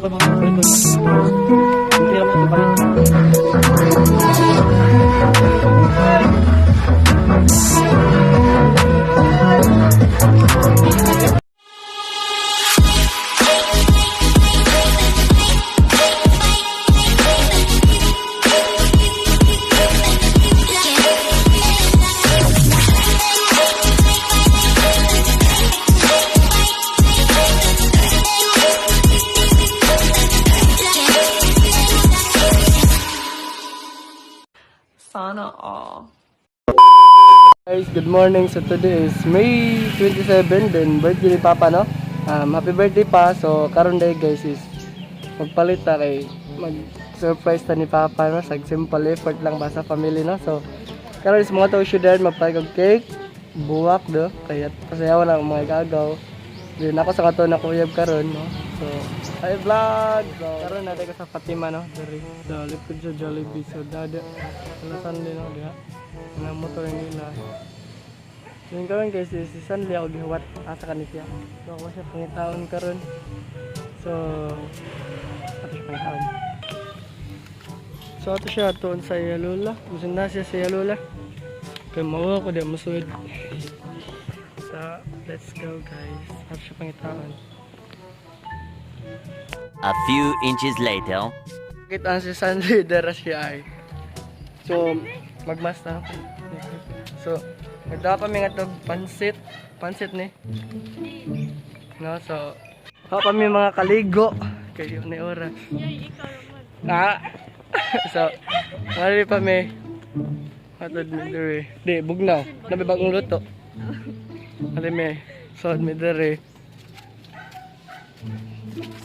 Ako mga kapaliton. Hindi naman ito palit. Sana all. Guys, good morning. So today is May 27, then birthday ni Papa, no? Happy birthday pa. So karon day guys is magpalit ta kay mag-surprise ta ni Papa, no? Sa simple effort lang ba sa family, no? So karon is mga tao syudad magpalit og cake, buwak do, kaya pasayawan ang mga gagaw. Then ako sa kato na kuyab karon, no? So, hi vlog! So, karon natin ko sa Fatima, no? Diri sa likod sa Jollibee. So, dada. Alasan din, no? Diha. Mga motor nila. Yung karon guys, is si Sanli ako gihuwat asa ka ni siya. So, ako siya pangitaon karon. So, ato siya pangitaon. So, ato siya atuon sa iya lola. Musin na siya sa iya lola. Kay mawa ko di masuod. So, let's go guys. Ato siya pangitaon. A few inches later. Kita ang si Sanli dera siya ay. So, magmas na ako. So, nagdala pa mi nga tog pansit. Pansit ni. No, so, ako pa mi mga kaligo. Kayo ni oras. Ah. So, mali pa mi. Matod mi dere. Di, bugnaw. Nabi bagong luto. Mali mi. So, mi dere.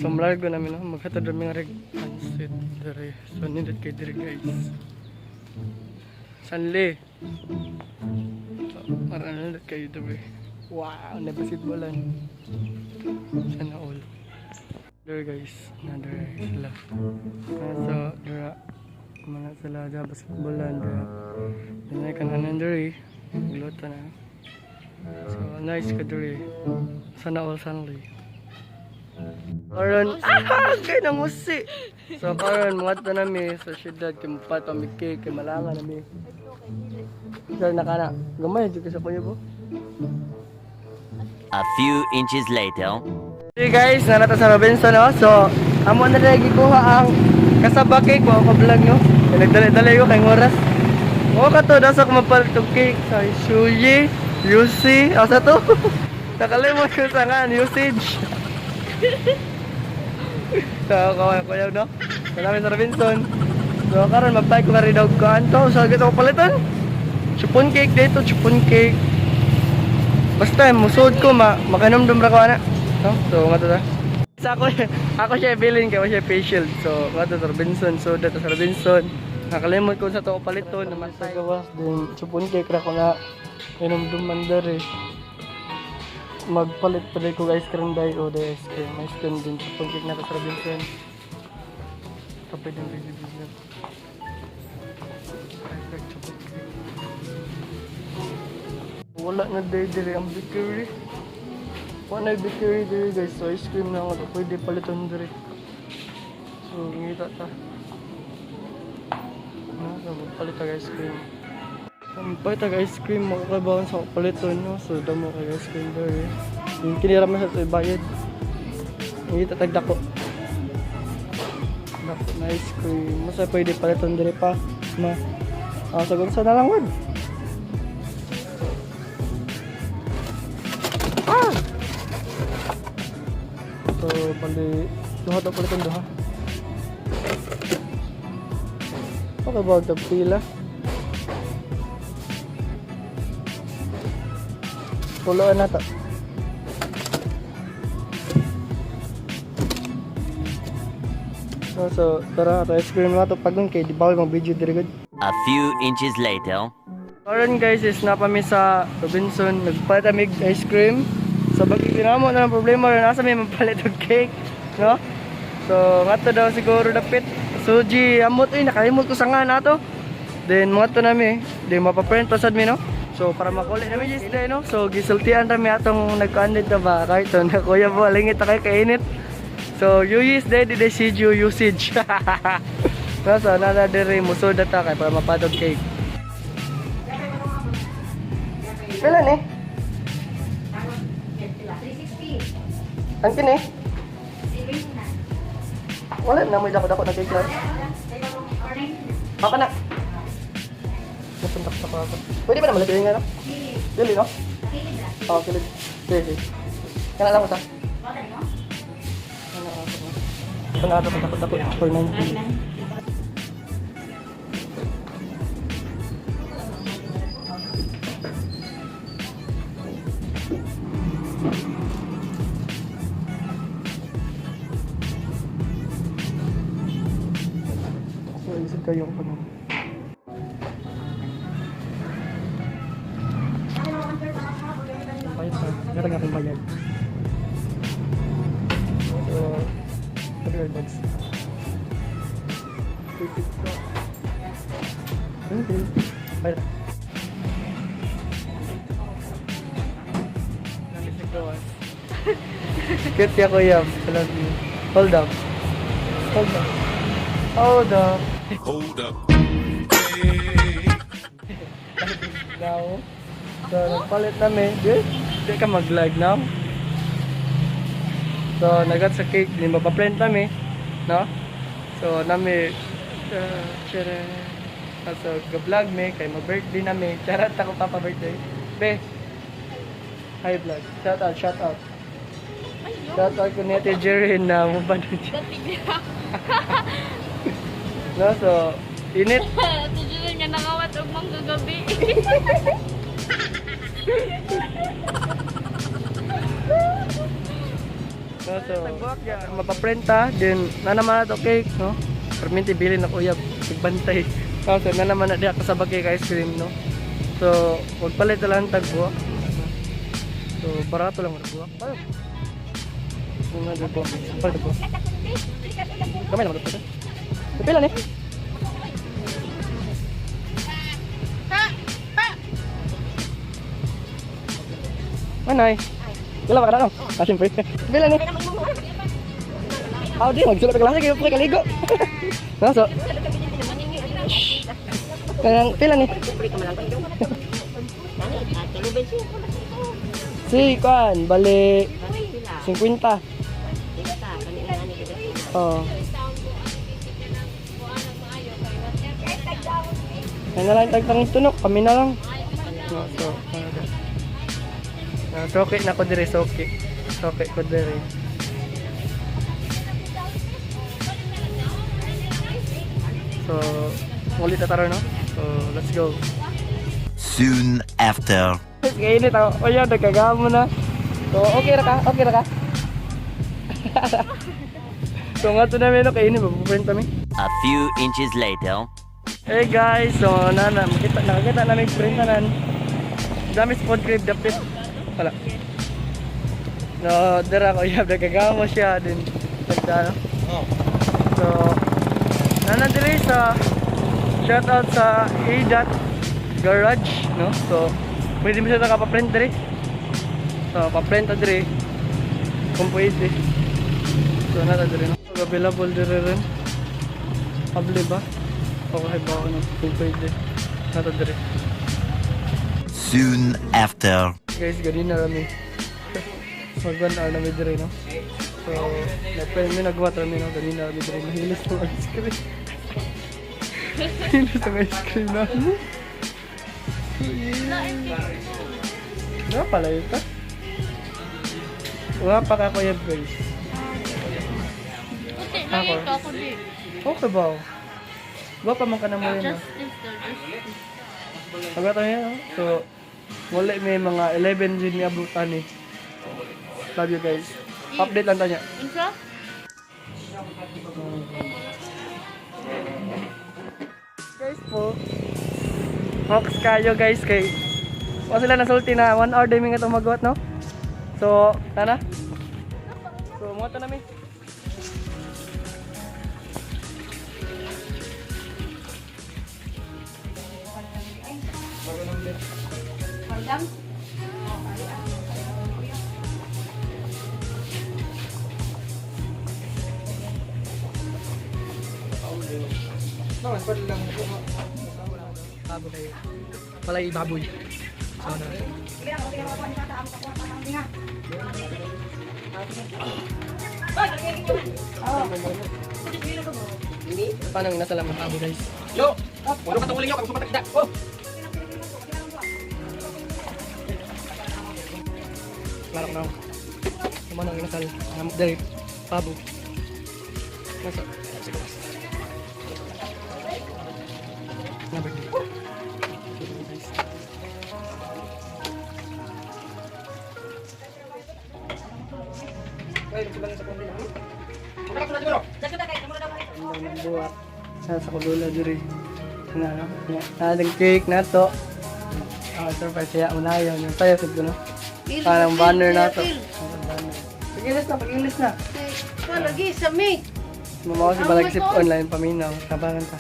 So, malargo namin, no? Maghatod kami nga reg pansit dere. So, nindot kay dere, guys. Sanli. So, para nindot kayo dere. Wow, nabasketballan. Sana all. Dere, guys. Na dere sila. Ah, so, dere. Mga sila dere basketballan dere. Dinay kananan dere. Luto na. So, nice ka dere. Sana all Sanli. Karon, ah, kay nangusi. So karon mga to nami sa syudad kay mupat pa mi cake kay malanga nami. Sir nakana, gamay jud ka sa kuya bo. A few inches later. Hey guys, narata sa Robinson no. So, amo na lagi gikuha ang kasaba cake wa ko vlog no. Kay nagdali-dali ko kay oras. O ka to dasa ko mapalit og cake sa Shuyi, Yusi, asa to? Nakalimot ko sa ngan usage. So, kawan ko yaw, no? Salamat sa Robinson. So, karon magpay ko ka rin og kuan to. So, gusto ko palitan. Chupon cake dito, chupon cake. Basta, musod ko, makanumdum ra ko, ana. No? So, nga to ta. Sa ako, ako siya bilin kay siya face shield. So, nga to sa Robinson. So, dito sa Robinson. Nakalimot ko sa to ko paliton. Namatay. Gawas din, chupon cake ra ko na inumduman dere. Magpalit pa ko ice cream dai o de ice cream. Ice cream din chupon cake na to sa Robinson. Kape din busy busy. Ay, chupon cake. Wala na day dire ang bakery. Wala na bakery dire guys. So ice cream na ako. Pwede paliton dire. So ngita ta. No, so magpalit tag ice cream. So magpalit tag ice cream makakabaon sa paliton no. So damo kay ice cream dire. Yung kinira man sa ito bayad. Ngita tag dako. Dako na ice cream. Masa pwede paliton dire pa. Ma. Ah, sagot sa na lang word. So, bali, duha to palitan duha. Okay ba, pila? Puloan na to. So, so tara, ato ice cream na to pagong kay di bawal mag video diri gud. A few inches later. Karon guys is napa mi sa Robinson, nagpalit kami og ice cream. So bagi tinamo na ang problema ron asa may mapalit og cake, no? So ngadto daw siguro dapit. Suji amot eh nakalimot ko sa nga nato. Then mga to nami, then mapaprint pa sad mi no. So para makuli nami just day no. So gisultian ra mi atong nagkuan dito ba kahit to na kuya bo lingit ta kay kainit. So, you use daddy the you usage. Nasa, nana diri musod na ta kay para mapadog cake. Pila ni? 360. Ang kini? Wala na mo dako-dako na cake na. Papa na. Nasundak sa ako. Pwede ba na malapit nga no? Dili no? Oh, kilid. Sige, sige. Kana lang ko sa. Kana lang ko. Kana ako dako dako 490. So, isip kayo kung ano. Bayad pa. Meron akong bayad. So, sabi ko bags. Okay. Bayad. Cute ya, kuya. I love you. Hold up. Hold up. Hold up. Hold up. Hey. Now. So, nagpalit namin. Di, di ka mag-vlog now. So, nagat sa cake. Di mapaprint namin. No? So, nami, tsara. So, ga-vlog me. Kay mag-birthday nami. Charot ako papa birthday. Be, hi vlog. Shout out, shout out. Shout out ko ni Ate Jerry na mabano siya. No, so, init. Tujuan nga nakawat og manggagabi. No, so, mapaprenta, then, na naman na to cake, no? Perminti bilin na uyab, nagbantay. No, so, na naman na diya kasabag cake ice cream, no? So, magpalit na lang tagbuwak. So, barato lang ang buwak. Parang, nga dito, palit ko. Kamay naman dito. Pila ni? Manay. Wala ba ka na, no? Ah, siyempre. Pila ni? Ah, di, magsulot ka lang. Sige, pre, kaligo. No, so. Kaya, pila ni? Si, kuan, bali, 50. Oo. Kaya na lang tagtang tunok, kami na lang. No, so, ano ba? Ah, soke na ko dire, soke. Soke ko dire. So, ulit na taro, no? So, let's go. Soon after. Kainit ako. O yan, nagkagamo na. So, okay ra ka? Okay ra ka? So, nga to namin, no? Kainit, mapuprint kami. A few inches later. Hey guys, so nana, makita, nakakita namin printanan. Dami spot grave dapit. Wala. No, dira ko yab nagagamo siya din. Tagda no. So, nana dire sa shout out sa A dot garage, no? So, pwede mo siya nakapaprint dire. So, paprint ta dire. Kung pwede. So, nata dire no. Available dire rin. Pabli ba? Okay ba ako no? Kung pwede. Nata dire. Soon after. Guys, ganina kami. Mag 1 hour na may dire, no? So, na-friend mi nagwat rami, no? Ganina kami dire. Mahilis ng ice cream. Mahilis ng ice cream na. Nga pala yun ka? Wala pa ka kuya guys. Puti lang Ako. ito ako di. Okay ba? Wa pa man ka na mo yun, no? Just this though, just this. Pagkata niya, no? So, wala may mga 11 din ni abutan eh. Love you guys. Update lang tayo. Unsa? Guys po. Fox kayo guys kay wa sila nasulti na 1 hour din nga itong magwat no. So, tara. So, mo ta nami. No, mas lang. Baboy kayo. Walay baboy. So, na. Paano ang nasa lamang baboy, guys? Yo! Wala ka tawalin yo, kung sumatak isda. Oh! Klaro na. Kuman ang inasal. Ang dali. Pabo. Nasa. Sige, basta. Na birthday. Guys. Ang buhat. Nasa kulula diri. Na no. Nalang cake na to. Ah, surprise siya una yun. Yung sayo sa no. Parang banner na to. Parang banner. Pag-ilis na, pag-ilis na. Lagi sa mi. Mamaw si Balagsip online paminaw. Tabangan ta.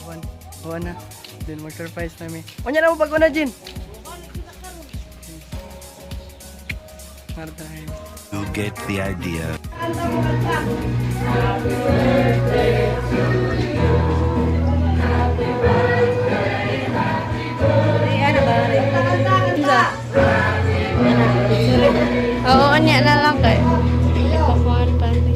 Buwan. Buwan na. Then mag-surprise na mi. Unya na mo pag una, Jin! Ngarap na kayo. You get the idea. Oo, anya na lang kay. Ipakuan pa ni.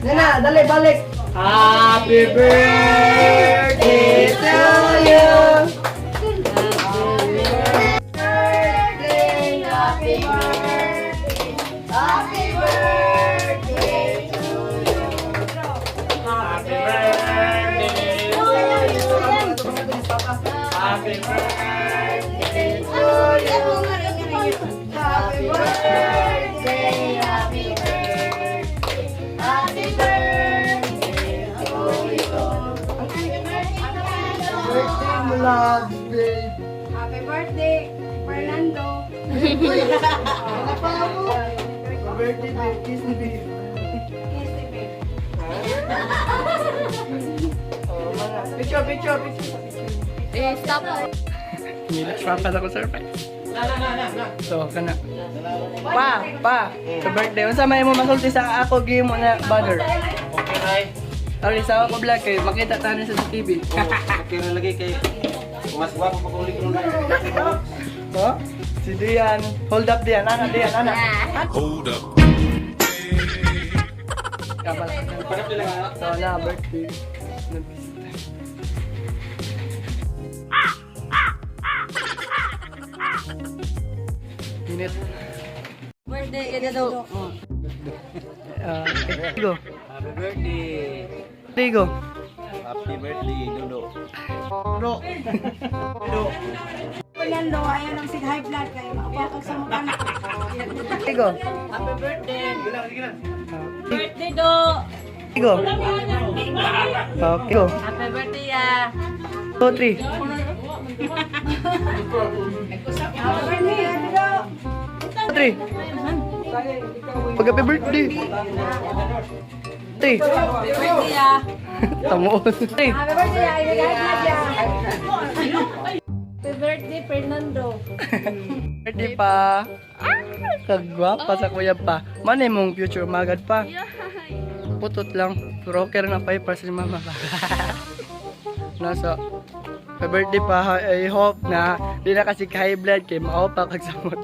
Nana, dali, balik! Happy birthday to you! Birthday mo, love, babe! Happy birthday, Fernando. Birthday, babe. Kiss me, babe. Kiss the babe. Oh, mga. Picture, picture, picture. Eh, stop. Nila, papa sa ko surprise. So, kana. Pa, pa, sa birthday. Unsa may mo masulti sa ako gi mo na banner? Okay, ay. Ari sa ako vlog kay makita tayo sa TV. Okay na lagi kay mas gwapo pa kung likod na. Oh, si Dian, hold up Dian, ana Dian, ana. Hold up. Kabal. So na birthday. Nabisita. Init. Birthday ka na daw. Ah, Rigo. Happy birthday. Rigo. Happy birthday, Dodo. Bro. Fernando, ayaw ng sig high blood kayo. Maupakag sa mukha na. Rigo. Happy birthday. Birthday do. Rigo. Okay. Go. Happy birthday ah. 2, 3. Happy birthday, Dodo. 3. Pag happy birthday. Birthday. Tamuon. Happy birthday, ay high blood ya. Happy birthday, Fernando. Birthday pa. Ah, kagwapa sa kuya pa. Manay mong future magad pa. Putot lang. Pero okay na pa para sa mama pa. Nasa Happy birthday pa. I hope na di na kasi high blood kay mao pa kag samot.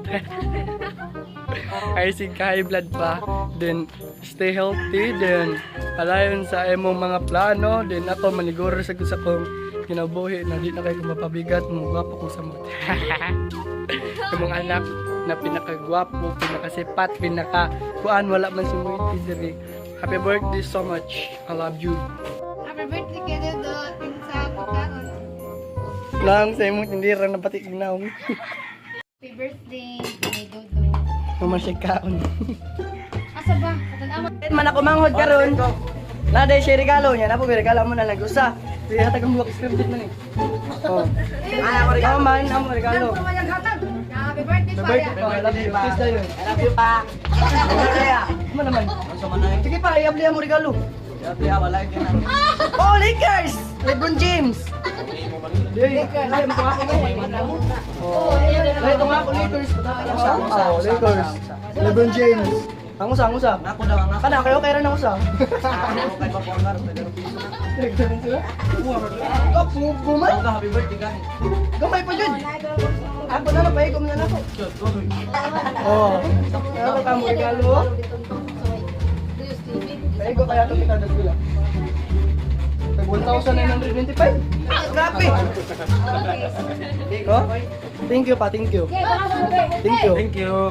Ay si high blood pa. Then stay healthy, then palayon sa imong mga plano, then ako maniguro sa sa kong kinabuhi na di na kayo mapabigat mo gwapo kong samot. Imong anak na pinakagwapo, pinakasipat, pinaka kuan wala man sumuiti diri. Happy birthday so much. I love you. Happy birthday kay Dodo. Sa pagkaon. Lang sa imong tindira na pati ignaw. Happy birthday kay Dodo. Naman siya kaon. Asa ba? Katanawa. Man ako manghod karon. Naday siya regalo niya, napo regalo mo na lang usa. Sige hatag ang buwak scripted man eh. Oh. Ay, ako man, amo regalo. Happy birthday Happy birthday pa. I love you. Kiss tayo. I love you pa. Ano naman? Sige pa, i-apply mo regalo. I-apply wala gyud na. Oh, Lakers! LeBron James! Lakers! Ay, mukha ko Oh, ay, ito nga ako, Lakers. Oh, Lakers. LeBron James. Ang usa, ang usa. Ako daw ang ako. Kana, kayo kaya rin ang usa. Ako kay Papongar, pero piso na. Oh, gumay. Ako happy birthday gani. Gamay pa yun. Ako na lang, paigom na lang ako. Oh. Kaya ka mo regalo. Paigo kaya ito kita sila. Tag 1,925. Grabe. Oh? Thank you pa, thank you. Thank you. Thank you.